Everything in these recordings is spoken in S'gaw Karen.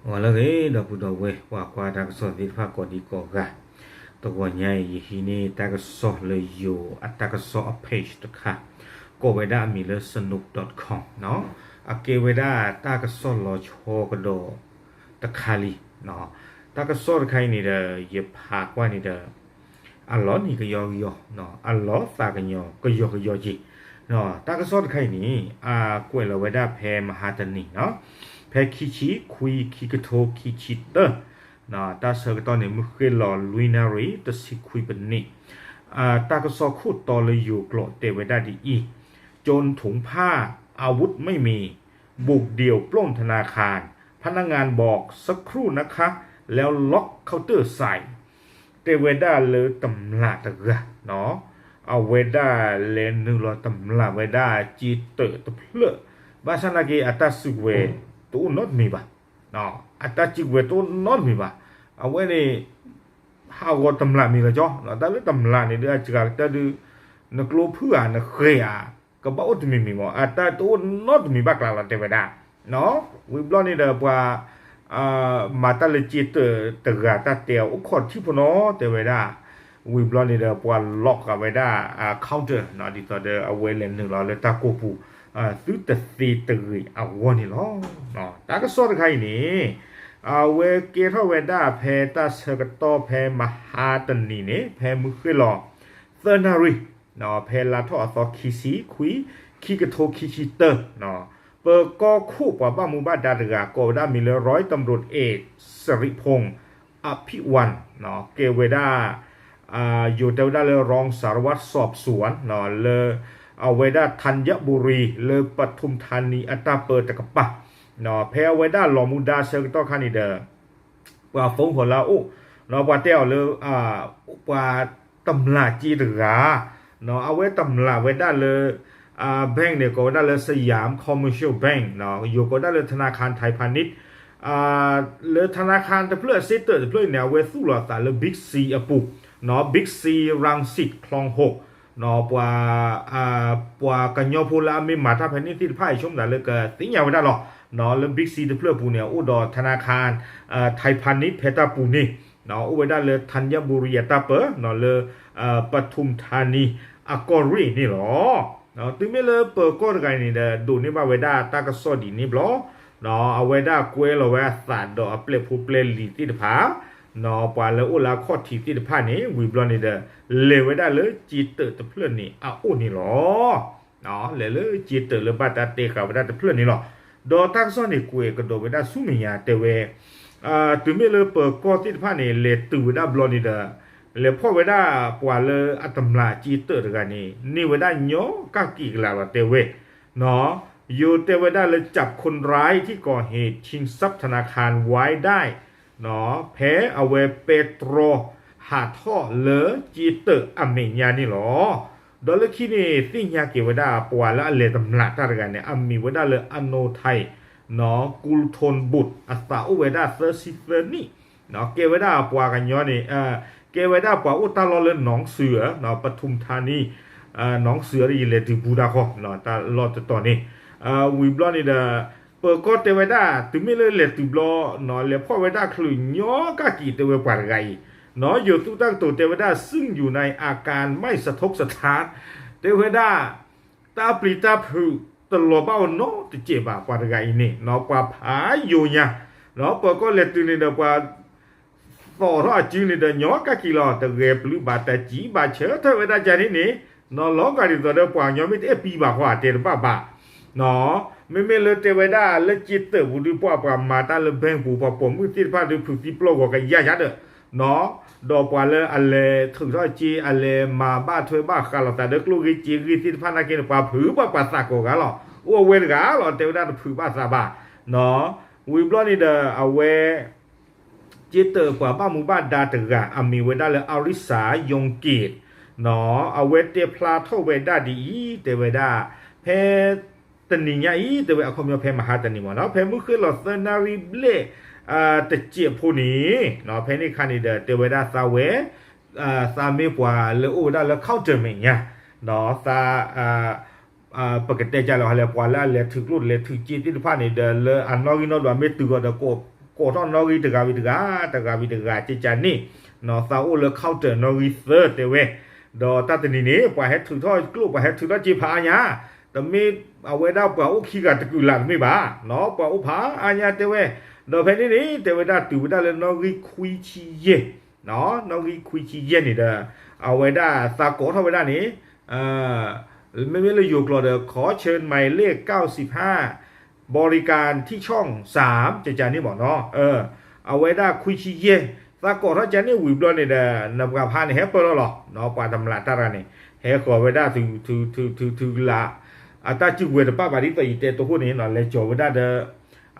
ဂီၤလၢအဂ့ၤ ဒီပုၢ်ဒီဝဲၢ် ပှၤကွၢ်တၢ်ကစီၣ်သ့ၣ်တဖၣ်ကိးဒံကိးဂၤ, တဂီၤညါအံၤ ယဟံးန့ၢ်တၢ်ကစီၣ်လၢယိၤအတၢ်ကစီၣ်အ page တခါ, ကိးဝဲဒၣ်အမံၤလၢ စနူး dot com နီၤ, အကဲဝဲဒၣ်တၢ်ကစီၣ်လီၤဆီကဒီးတခါလံ. တၢ်ကစီၣ်တခါအံၤန့ၣ်ဒီး ယဖးကွၢ်န့ၣ်ဒီး အလီၤနံၤကယီကယီ, အလီၤသးကညီၤကယီကယီက့ၤ. တၢ်ကစီၣ်တခါအံၤန့ၣ် အကွဲးလီၤဝဲဒၣ်ဖဲမဟါတနံၤနီၤ, ဖဲခံဆံခွံ ခံကထိခံဆံတၢ, တၢ်ဆၢကတီၢ်န့ၣ် မုၢ်ဃ့ၢ်လီၤလွံၢ်နၣ်ရံၣ် တဆံခွံပနံး, တၢ်ကစီၣ်ခိၣ်တီလၢယိၤကျိာ်တဲဝဲဒၣ်ဒ်အံၤ, โจรถุงผ้า อาวุธไม่มี บุกเดี่ยวปล้นธนาคาร พนักงานบอกสักครู่นะคะ แล้วล็อกเคาน์เตอร์ใส่ တဲဝဲဒၣ်လၢတမျၢ်တဂၤ, အဝဲဒၣ်လဲၤနုာ်လီၤတမျၢ်ဝဲဒၣ်စ့တၢးတဖျၢၣ်, ဘၣ်ဆၣ်နာ်က့ အတၢ်စုကဝဲၤတအိၣ်နီတမံၤဘၣ်, အတၢ်စုကဝဲၤတအိၣ်နီတမံၤဘၣ်. အဝဲန့ၣ် ဟးဂီၤတမျၢ်မံၤလီၤကၠီ, တၢ်လၢတမျၢ်န့ၣ်ဒုး အစှၤကတၢၢ်ဒုး နကျိဖုဧါ နဃဲၤဧါ ကဘၣ်အိၣ်တမံၤမံၤမး အတၢ်တအိၣ်နီတမံၤဘၣ်ကျါလီၤ တဲဝဲဒၣ်. ဝံၤဘျီန့ၣ်ဒီးပှၤ မၤတၢ်လၢစ့တၢးတဂၤတၢ်တဲအီၤအိၣ်ခိးထံဖိနီၤ တဲဝဲဒၣ်. ဝံၤဘျီန့ၣ်ဒီးပှၤ lock ဃာ်ဝဲဒၣ် counter ဒ်သိးဒီးအဝဲလဲၤနုာ်လီၤလၢတၢ်ကိၢ်ပူၤ သုတသ့တဂ့ၤအဂီၢ်န့ၣ်လီၤ. တၢ်ကစီၣ်တခါအံၤန့ၣ် အဝဲကဲထီၣ်ဝဲဒၣ်ဖဲတၢ်ဆၢကတီၢ်ဖဲမဟါတနံၤန့ၣ် ဖဲမုၢ်ဃ့ၢ်လီၤ သၢနၣ်ရံၣ် ဖဲလါထီၣ်အသီခံဆံခွံ ခံကထိခံဆံတၢ, ပၢၤကီၢ်ခိၣ်ပှၤဘၣ်မူဘၣ်ဒါတဂၤ ကိးဝဲဒၣ်မံၤလၢ ร้อยตำรวจเอก สิริพงษ์ อภิวัน ကဲဝဲဒၣ် ယိၤတဲဝဲဒၣ်လၢ รองสารวัตรสอบสวน လၢ အဝဲဒၣ် ธัญบุรี လၢ ปทุมธานี အတၢ်ပၢတကပၤ, ဖဲအဝဲဒၣ်လီၤမူဒါဆၢကတီၢ်ခါန့ၣ်ဒီး ပှၤ phone ဃီၤလၢအအိၣ်, ပှၤတဲအီၤလၢ ပှၤတမျၢ်စ့တဂၤ, အဝဲတမျၢ်ဝဲဒၣ်လၢ bank န့ၣ် ကိးဝဲဒၣ်လၢ สยามคอมเมอร์เชียลแบงก์ ယိၤကိးဒၣ်လၢ ธนาคารไทยพาณิชย์ လၢ ธนาคาร တဖျၢၣ် စ့တၢးတဖျၢၣ်အံၤန့ၣ် အဝဲသူၣ်လီၤအသးလၢ Big C အပူၤ, Big C รังสิต คลองหก ပှၤ ပှၤကညီဖိလၢအမ့ၢ်မၤတၢ်ဖဲန့ၣ်သ့ၣ်တဖၣ်အံၤ ဆိကမိၣ်သးလၢကသ့ၣ်ညါဝဲဒၣ်လီၤ. လၢ Big C တဖျၢၣ်အပူၤန့ၣ် အိၣ်ဒီး ธนาคารไทยพาณิชย์ ဖဲတၢ်ပူၤန့ၣ် အိၣ်ဝဲဒၣ်လၢ ธัญบุรี အတၢ်ပၢ လၢ ปทุมธานี အကီၢ်ရ့ၣ်န့ၣ်လီၤ. တုၤမ့ၢ်လၢပၢၤကီၢ်တဂၤအံၤန့ၣ်ဒီး ဒိးန့ၢ်ဘၣ်ဝဲဒၣ်တၢ်ကစီၣ်ဒ်န့ၣ်ဘျီ, အဝဲဒၣ်ကွဲလီၤဝဲအသးဒီးအပျဲၢ်ဖိပျဲၢ်လံၤသ့ၣ်တဖၣ်, ပှၤလၢအိၣ်လၢအခီၣ်ထံးသ့ၣ်တဖၣ်န့ၣ် ဝံၤဘျီန့ၣ်ဒီး လဲၤဝဲဒၣ်လၢစ့တၢးတဖျၢၣ်န့ၣ်အအိၣ်န့ၣ်လီၤ. လဲၤလၢစ့တၢးလၢဘၣ်တၢ်တဲဃာ်ဝဲဒၣ်တဖျၢၣ်န့ၣ်လီၤ. ဒီးတၢ်ကစီၣ်န့ၣ် ကွဲးကဒီးဝဲဒၣ်ဆူမဲာ်ညါတဲဝဲ, တုၤမ့ၢ်လၢပၢၤကီၢ်သ့ၣ်တဖၣ်န့ၣ် လဲၤတုၤဝဲဒၣ်ဘျီန့ၣ်ဒီး လဲၤဖီၣ်ဝဲဒၣ်ပှၤလၢအတမျၢ်စ့တၢးတဂၤန့ၣ် န့ၢ်ဝဲဒၣ်ညီကၣ်က့ၤကလာ်လီၤတဲဝဲ, ယိၤတဲဝဲဒၣ်လၢ จับคนร้ายที่ก่อเหตุชิงทรัพย์ธนาคารไว้ได้ ဖဲအဝဲပဲတြီ ဟးထီၣ်လၢစ့တၢးအမဲာ်ညါန့ၣ်လီၤ. ဒီးလၢခံန့ၣ် သ့ၣ်ညါက့ၤဝဲဒၣ်ပှၤလၢအလဲၤတမျၢ်တၢ်တဂၤန့ၣ် အမံၤဝဲဒၣ်လၢ အနိထၢၣ် ကူထူၣ်ဘုၣ် အသးအိၣ်ဝဲဒၣ်သၢဆံသၢနံၣ်, ကဲဝဲဒၣ်ပှၤကညီန့ၣ် ကဲဝဲဒၣ်ပှၤအိၣ်တၢ်လီၢ်လၢ หนองเสือ ပထုမ်ဌာนี หนองเสือ ယလဲၤတုၤဘူးတၢ်ခီ တၢ်လီၢ်တတီၤန့ၣ်, ဝံၤဘျီန့ၣ်ဒီး ပၢၤကီၢ်တဲဝဲဒၣ် တုၤမ့ၢ်လၢလဲၤတုၤဘျီ လဲၤဖီၣ်ဝဲဒၣ်ချုးညီကၣ်က့ၤတဲဝဲပှၤတဂၤအံၤ, ယိၤသူၣ်တၢ်ကတိၤတဲဝဲဒၣ် ซึ่งอยู่ในอาการไม่สะทกสถาน တဲဝဲဒၣ် တၢ်ပျံၤတၢ်ဖုးတလီၤဘၣ်အီၤနီတစဲးဘၣ် ပှၤတဂၤအံၤန့ၣ် ပှၤဖးယိာ်ညါ, ပၢၤကီၢ်လဲၤတုၤန့ၣ်ဒီးပှၤ သီၣ်ထီၣ်အစုန့ၣ်ဒီး ညီကၣ်က့ၤလီၤ တဂဲၤပျုၢ်ဘၣ် တၢ်စံးဘၣ်ဆၢထၢၣ်ဝဲဒၣ်ကန့ၣ်န့ၣ်, နီၢ်လီၤဂာ်ဒ်သိးဒီးပှၤကညီမ့ၢ်တအဲၣ်ပံဘၣ်ဃီ အတဲတဘၣ်ဘၣ်, မ့မ့ၢ်လၢတဲဝဲဒၣ်လၢစ့တၢးပူၤဒုး ပှၤပှၤမၤတၢ်လၢ bank ပူၤ ပှၤပိာ်မုၣ်သ့ၣ်တဖၣ်ဒုး ဖုးသံပျီၢ်ဂီၤကယၢ်ယၢ်ဒီး ဒီးပှၤလၢအလဲၤထုးထီၣ်စ့ အလဲၤမၤဘၣ်ထွဲဘၣ်ဃးလိာ်သးဒီးကျိၣ်ဂ့ၢ်စ့ဂ့ၢ်သ့ၣ်တဖၣ်နာ်က့န့ၣ် ပှၤဖုးဘၣ်ပှၤသးကိးဂၤလီၤ. အိၣ်အဝဲတဂၤလီၤ တဲဝဲဒၣ်တဖုးဘၣ်သးဘၣ်, ဝံၤဘျီန့ၣ်ဒီး အဝဲ စ့တၢးပှၤဘၣ်မူဘၣ်ဒါတဂၤ အမံၤဝဲဒၣ်လၢ အရံစၢ် ယိၤက့း အဝဲတဲဖျါထီၣ်ဝဲဒၣ်ဒ်အံၤ တဲဝဲဒၣ် ဖဲ တနံၤညါအံၤ တဲဝဲအခီပညီဖဲမဟါတနံၤမ့ၢ်နီၤ ဖဲမုၢ်ဃ့ၢ်လီၤသၢနၣ်ရံၣ်ဘျဲၣ် တစဲးဖိန့ၣ် ဖဲန့ၣ်အခါန့ၣ်ဒီး တဲဝဲဒၣ်သးဝဲ သးမ့ၢ်ပှၤလၢအိၣ်ဝဲဒၣ်လၢ counter မဲာ်ညါ သး ပကတဲကလဲၣ်လဲၣ် ပှၤလၢအလဲၤထုးကျိၣ်လဲၤထုးစ့သ့ၣ်တဖၣ်န့ၣ်ဒီး လၢအနီၣ်ဂံၢ်နီၣ်ဒွးမ့ၢ်တုၤဃီၤဒီး ကိး ကိးထီၣ်နီၣ်ဂံၢ်တဂၤဝံၤတဂၤ တဂၤဝံၤတဂၤ ကကန့ၣ် သးအိၣ်လၢ counter နီၣ်ဂံၢ်သၢတဲဝဲ, ဒီးတၢ်တနံၤန့ၣ် ပှၤဟဲထုးထီၣ်ကျိၣ် ပှၤဟဲထုးထီၣ်စ့ဖးအါညါ, တမ့ၢ်အဝဲဒၣ်ပှၤအိၣ်ခံဂၤတကုာ်လၢ်တမ့ၢ်ဘၣ်, ပှၤအိၣ်ဖးအါညါတဲဝဲ, ဒီးဖဲန့ၣ်န့ၣ် တဲဝဲဒၣ်တုၤဝဲဒၣ်လၢနီၣ်ဂံၢ်ခွံဆံယဲၢ် နီၣ်ဂံၢ်ခွံဆံယဲၢ်န့ၣ်ဒီး အဝဲဒၣ်သးကိးထီၣ်ဝဲဒၣ်န့ၣ် မ့မ့ၢ်လၢယိၤကျိာ်ဒီး ขอเชิญหมายเลขเก้าสิบห้า บริการที่ช่องสาม ကကန့ၣ်မ့ၢ်နီၤ, အဝဲဒၣ်ခွံဆံယဲၢ် သးကိးထီၣ်ကန့ၣ်ဝံၤဘျီန့ၣ်ဒီး နပှၤဖးန့ၣ်ဟဲပၢၢ်လီၤလီၤ, ပှၤတမျးတၢ်တဂၤန့ၣ် ဟဲဃီၤဝဲဒၣ် ထုးထုးထုးထုးလၢ အတၢ်စုကဝဲၤတပၣ်ဘၣ်ဒ်သိးယတဲတဟိၣ်န့ၣ် လဲၤကၠီၤဝဲဒၣ်ဒီး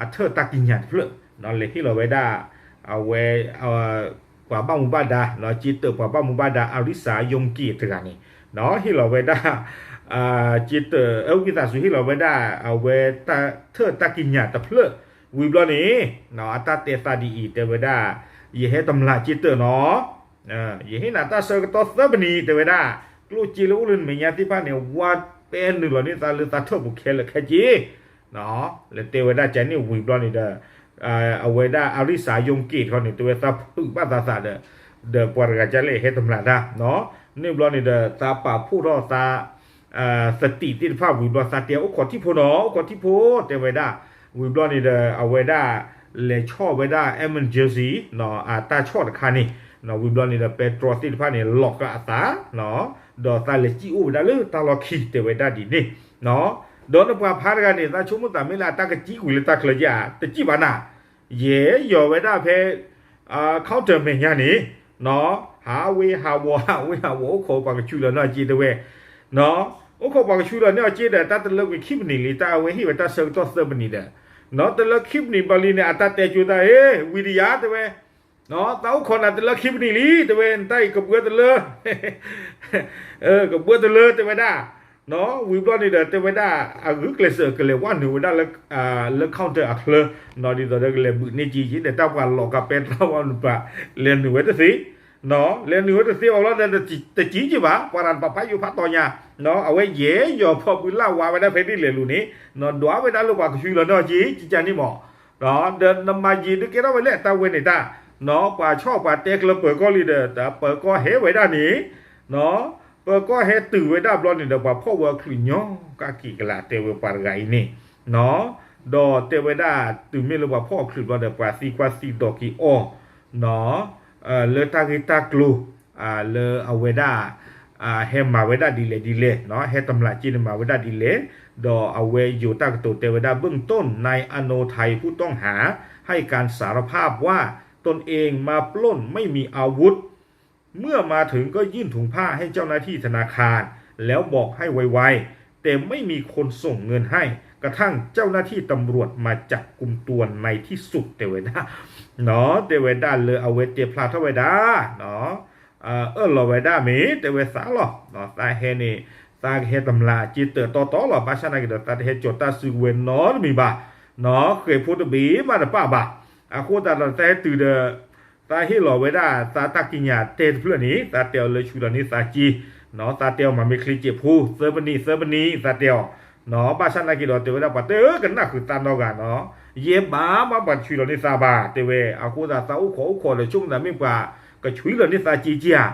အထၢၣ်တၢ်ကံးညာ်တဖျၢၣ် လဲၤဟ့ၣ်လီၤဝဲဒၣ် အဝဲ ပှၤဘၣ်မူဘၣ်ဒါ က့တၢး ပှၤဘၣ်မူဘၣ်ဒါ အရံစၤယိက့တဂၤန့ၣ် ဟ့ၣ်လီၤဝဲဒၣ် က့တၢး အဝံသးစူၤဟ့ၣ်လီၤဝဲဒၣ် အဝဲတၢ်ထၢၣ်တၢ်ကံးညာ်တဖျၢၣ် ဝံၤဘျီန့ၣ် အတၢ်တဲသးဒ်အံၤ တဲဝဲဒၣ် ယဟဲတမျးက့တၢးနီၤ ယဟ့ၣ်နၤတၢ်ဆၢကတီၢ်သၢပနံၤ တဲဝဲဒၣ် ကျိၣ်စ့လၢအိၣ်လၢနမဲာ်ညါသ့ၣ်တဖၣ်န့ၣ် ဝါပဲနုာ်လီၤန့ၢ်သးလၢသးထၢၣ်ပူၤခဲလၢာ်ခဲဆ့ လဲၤတဲဝဲဒၣ်ကန့ၣ်ဝံၤဘျီန့ၣ်ဒီး အဝဲဒၣ်အရံစၤယိက့တခီန့ၣ် တဲဝဲသးဖုးဘၣ်သးသးဒီး ဒီးပှၤတဂၤကလဲၤဟဲတမျးတၢ် န့ၣ်ဘျီန့ၣ်ဒီး သးပာ်ဖှိၣ်ထီၣ်သး သတံးသ့ၣ်တဖၣ်ဝံၤဘျီ သးတဲအိၣ်ခိးထံဖိနီၤ အိၣ်ခိးထံဖိ တဲဝဲဒၣ် ဝံၤဘျီန့ၣ်ဒီး အဝဲဒၣ် လဲၤဆီၣ်ဝဲဒၣ် emergency အတၢ်ဆီၣ်တခါန့ၣ် ဝံၤဘျီန့ၣ်ဒီး ပဲတြီသ့ၣ်တဖၣ်န့ၣ် လီၤကးအသး ဒီးသးလဲၤစံၣ်အိၣ်ဝဲဒၣ်လၢတၢ်လီၢ်ခံ တဲဝဲဒၣ်ဒ်န့ၣ် ဒီးနပှၤဖးတဂၤန့ၣ် သးဆိကမိၣ်သးမ့ၢ်လၢအတၢ်ကစံၣ်ကွံာ်လၢတၢ်ချၢဧါ တစံၣ်ဘၣ်နၤ ယဲယီၤဝဲဒၣ်ဖဲ counter မဲာ်ညါန့ၣ် ဟးဝ့ၤဟးဝီၤ ဟးဝ့ၤဟးဝီၤ အိၣ်ခိးပှၤကဆှုလီၤန့ၢ်အီၤစ့တဲဝဲ အိၣ်ခိးပှၤကဆှုလီၤန့ၢ်အီၤစ့ဒီး တၢ်တလၢကွံာ်ခံပနံးလံ တၢ်အဝဲဟ့ၣ်ဝဲတၢ်ဆၢကတီၢ်သၢပနံးဒီး တလၢခံပနံးဘျီလံန့ၣ် အတၢ်တဲကၠိသး ဧ့ ဝံၤဒယၤ တဲဝဲ သးအိၣ်ခိးနၤတလၢခံပနံးလံ တဲဝဲ နတၢ်အံၤကဘှၢတလၢ ကဘှၢတလၢ တဲဝဲဒၣ် ဝံၤဘျီန့ၣ်ဒီး တဲဝဲဒၣ် အဂုာ်ကျဲးစၢးကလဲၤဝဲနုာ်ဝဲဒၣ်လၢ လၢ counter အချၢ ဒ်သိးဒီးကလဲၤဘုးန့ၢ်က့ၤက့ၤဒီး တၢ်ပှၤလီၤကးပဲတြီဝဲနပှၤ လဲၤနုာ်ဝဲတသ့ လဲၤနုာ်ဝဲတသ့အီၤလီၤဒီး တစံၣ်က့ၤဘၣ် ပှၤတၢ်တပာ်ဖးယိၤဖးတီၤညါ အဝဲယဲယီၤဖီၣ်ဘုလၢဝါဝဲဒၣ်ဖဲဒ်လဲၣ်လိၤန့ၣ် ဒွးဝဲဒၣ်လၢပှၤကဆှုလီၤန့ၢ်အီၤက့ၤ ကကန့ၣ်မး ဒီးနမၤယံၤဒုးကဲထီၣ်ဝဲလၢတၢ်ဝဲန့ၣ်တၢ် ပှၤဆီၣ်ပှၤတဲကျၢၤပၢၤကီၢ်လံဒီး ပၢၤကီၢ်ဟဲဝဲဒၣ်န့ၣ် ပၢၤကီၢ်ဟဲတုၤဝဲဒၣ်ဘျီန့ၣ်ဒီး ပှၤဖီၣ်ဝဲအချုးညီကက့ၤကလာ် တဲဝဲပှၤတဂၤအံၤန့ၣ် ဒီးတဲဝဲဒၣ်တုၤမ့ၢ်လၢပှၤဖီၣ်အချုးဘျီဒီး ပှၤသံကွၢ်သံဒိးက့ၤအီၤ လၢတၢ်ဂ့ၢ်တၢ်ကျိၤ လၢအဝဲဒၣ် ဟဲမၤဝဲဒၣ်ဒ်လဲၣ်ဒ်လဲၣ် ဟဲတမျးက့န့ၣ်မၤဝဲဒၣ်ဒ်လဲၣ် ဒီးအဝဲယိၤတၢ်ကတိၤတဲဝဲဒၣ် เบื้องต้น นายอโนไทย ผู้ต้องหาให้การสารภาพว่าตนเองมาปล้นไม่มีอาวุธ เมื่อมาถึงก็ยื่นถุงผ้าให้เจ้าหน้าที่ธนาคาร แล้วบอกให้ไวๆ แต่ไม่มีคนส่งเงินให้ กระทั่งเจ้าหน้าที่ตำรวจมาจับกุมตัวในที่สุด တဲဝဲဒၣ် တဲဝဲဒၣ်လၢအဝဲတဲဖျါထီၣ်ဝဲဒၣ် အၢၣ်လီၤဝဲဒၣ်မ့ၢ်တဲဝဲသးလီၤ သးဟဲန့ၣ် သးကဟဲတမျးက့တၢၢ်တီတီလီၤ ဘၣ်ဆၣ်သနာ်က့ဒီး သးတဟဲကၠီၤတၢ်စုကဝဲၤနီတမံၤဘၣ် ဃဲၤဖိတဘ့ၣ်မးတပၣ်ဘၣ် အဃိသတးဒီးသးဟဲတုၤဒီး သးဟ့ၣ်လီၤဝဲဒၣ်သးတၢ်ကံးညာ်တဲတဖျၢၣ်န့ၣ် သးတဲအီၤလၢဆှၢလီၤန့ၢ်သးက့ သးတဲအီၤမၤမ့ၢ်ချ့စဲးဖိ သၢပနံး သၢပနံး သးတဲအီၤ ဘၣ်ဆၣ်သနာ်က့ဒီး တဲဝဲဒၣ်ပှၤတကနၣ်ဃုာ်သးနီတဂၤနီၤ ယဲဘၣ်မးပှၤတဆှၢလီၤန့ၢ်သးဘၣ် တဲဝဲ အဃိသတးသးအိၣ်ခိးအိၣ်ခိးဒီး ဆိကမိၣ်သးမ့ၢ်ပှၤကဆှၢလီၤန့ၢ်သးက့ဧါ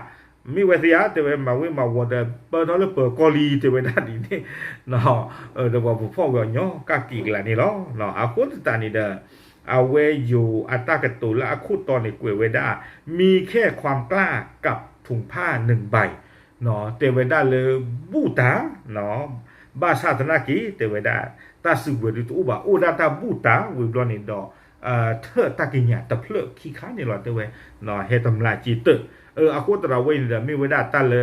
မ့ၢ်ဝဲသ့ဧါ တဲဝဲ မၤဝ့ၤမၤဝီၤဒီး ပၢထီၣ်လၢပၢၤကီၢ်လံ တဲဝဲဒၣ်ဒ်န့ၣ် ဒီးပှၤပဖီၣ်ဝဲအီၤညီကက့ၤကလာ်န့ၣ်လီၤ အဃိသတးန့ၣ်ဒီး အဝဲယိၤအတၢ်ကတိၤလၢအခိၣ်တီန့ၣ်ကွဲးဝဲဒၣ် มีแค่ความกล้ากับถุงผ้าหนึ่งใบ တဲဝဲဒၣ်လၢဘူၣ်တၢ် ဘၣ်ဆၣ်သနာ်က့ တဲဝဲဒၣ် တၢ်စုကဝဲၤဒုးတအိၣ်ဘၣ် အိၣ်ဒၣ်တၢ်ဘူၣ်တၢ်ဝံၤဘျီန့ၣ်ဒီး ထၢၣ်တၢ်ကံးညာ်တဖျၢၣ်ခံခါန့ၣ်လီၤ တဲဝဲ ဟဲတမျးက့တၢၢ် အဃိသတးဝဲန့ၣ်ဒီး မ့ၢ်ဝဲဒၣ်တၢ်လၢ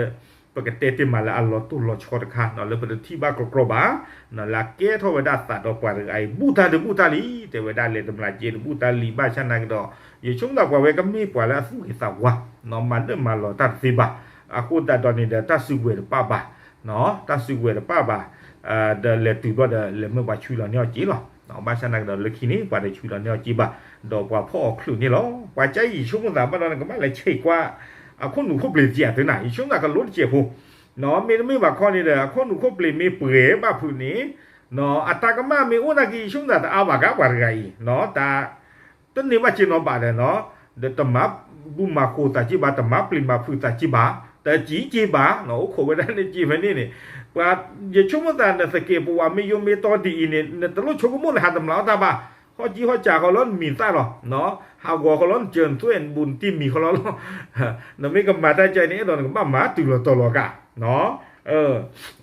ပကတဲတ့ၢ်မးလၢအလီၤတိၢ်လီၤဆီတခါ လၢပတထံၣ်ဘၣ်ကြီကြီဘၣ် လၢအကဲထီၣ်ဝဲဒၣ်သးဒီးပှၤတဂၤအံၤ ဘူၣ်တၢ်ဒုးဘူၣ်တၢ်လံ တဲဝဲဒၣ် လဲၤတမျးက့တဘူၣ်တၢ်လံ ဘၣ်ဆၣ်သနာ်က့ဒီး ယဆိကမိၣ်သးပှၤဝဲကမ့ၢ်ပှၤလၢအသူၣ်ဂ့ၤသးဝါ မၤဒၢၣ်မၤလီၤတၢ်တသ့ဘၣ် အဃိသတးဒီးန့ၣ်ဒီး တၢ်စုကဝဲၤတပၣ်ဘၣ် တၢ်စုကဝဲၤတပၣ်ဘၣ် ဒီးလဲၤတုၤဘျီဒီး လဲၤမၢပှၤဆှၢလီၤန့ၢ်အီၤက့လီၤ ဘၣ်ဆၣ်သနာ်က့ဒီး လၢခံန့ၣ် ပှၤတဆှၢလီၤန့ၢ်အီၤက့ဘၣ် ဒီးပှၤဖီၣ်အီၤချုးန့ၣ်လီၤ ပှၤကါအံၤယဆိကမိၣ်သးဘၣ်ဒီး နကဘၣ်လဲၤဆဲးကွၢ် အခိၣ်နူာ်ခိၣ်ပျ့ၤတစဲးသ့နၤ ယဆိကမိၣ်သးကလိတစဲးဖိ မ့တမ့ၢ်ဘၣ်ခီန့ၣ်ဒီး အခိၣ်နူာ်ခိၣ်ပျ့ၤမ့ၢ်ပှဲၤဘၣ်ဖုးန့ၣ် အတၢ်ကမၣ်မ့ၢ်အိၣ်နာ်က့ ယဆိကမိၣ်သးတအါဘၣ်ကါပှၤတဂၤအံၤ တၢ် တန့ၢ်ဘၣ်စ့နီၤဘၣ်ဒီးနီၤ, ဒီးတမၤဘူၣ်မၤဃိၤသးက့ဘၣ်, တမၤပျံၤမၤဖုးသးက့ဘၣ်, တစံးက့ဘၣ်, အိၣ်ခိးဝဲဒၣ်န့ၣ်က့ဖဲန့ၣ်န့ၣ်, ပှၤ ယဆိကမိၣ်သးန့ၣ်သက့ၢ် ပဝဲမ့ၢ်ယိမ့ၢ်တီဒ်အံၤန့ၣ် နတလိၣ်ဆိကမိၣ်လၢဟးတမျးအီၣ်တၢ်ဘၣ်, ဟီၣ်ကံဟီၣ်စးဃီလီၤနမံၤသၣ်လီၤ, ဟးဂီၤဃီလီၤနစၢၤနသွဲၣ်နဘူးနတံၢ်မံၤဃီလီၤလီၤ, နမ့ၢ်ကမၤတၢ်ကဲန့ၣ် အဲၣ်ဒိးနကဘၣ်မၤတုၤလီၤတီၤလီၤကး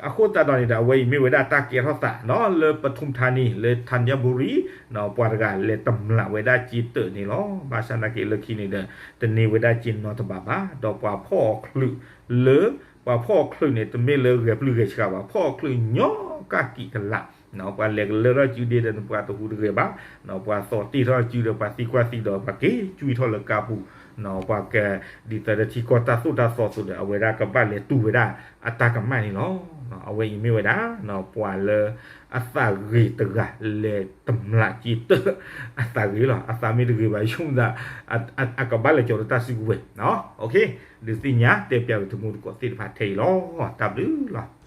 အဃိသတးဒီးန့ၣ်ဒီး အဝဲအံၤမ့ၢ်ဝဲဒၣ်တၢ်ကဲထီၣ်သးနီၤ လၢပထူၣ်ထါနံၤ လၢထါနၣ်ဘူရံ ပှၤတဂၤလဲၤတမျးဝဲဒၣ်စ့တၢးန့ၣ်လီၤ. ဘၣ်ဆၣ်သနာ်က့လၢခံန့ၣ်ဒီး တန့ၢ်ဝဲဒၣ်စ့နီတဘ့ၣ်ဘၣ်, ဒီးပှၤဖီၣ်အီၤချုးလၢ ပှၤဖီၣ်အီၤချုးန့ၣ် တမ့ၢ်လၢဂဲၤပျုၢ်ဂဲၤဆှးဘၣ်, ဖီၣ်အီၤချုးညီကၣ်ကံၣ်ကလး ပှၤလဲၤကလၢထီၣ်စုဒ့ဒီးပှၤတဟူးတဂဲၤဘၣ်, ပှၤသီၣ်တ့ၢ်ထီၣ်စုဒီးပှၤသံကွၢ်သံဒီးပှၤက့ၤကွံာ်ထီၣ်လၢကါပူၤ, ပှၤက ဒ်သိးဒီးထံကီၢ်တၢ်သိၣ်တၢ်သီအသိးဒီး အဝဲဒၣ်ကဘၣ်လဲၤတူၢ်ဝဲဒၣ်အတၢ်ကမၣ်န့ၣ်လီၤ. အဝဲအံၤမ့ၢ်ဝဲဒၣ် ပှၤလၢအသးဂ့ၤတဂၤလဲၤတမျးစ့တၢး, အသးဂ့ၤလီၤ, အသးမ့ၢ်တဂ့ၤဘၣ် ယဆိကမိၣ်သး အကဘၣ်လဲၤကၠီၤလၢတၢ်စုကဝဲၤ, ဒုးသ့ၣ်ညါတဲပျးက့ၤတမူတကိးသ့ၣ်တဖၣ်ထဲအံၤလီၤ. တၢ်ဘျုးလီၤ.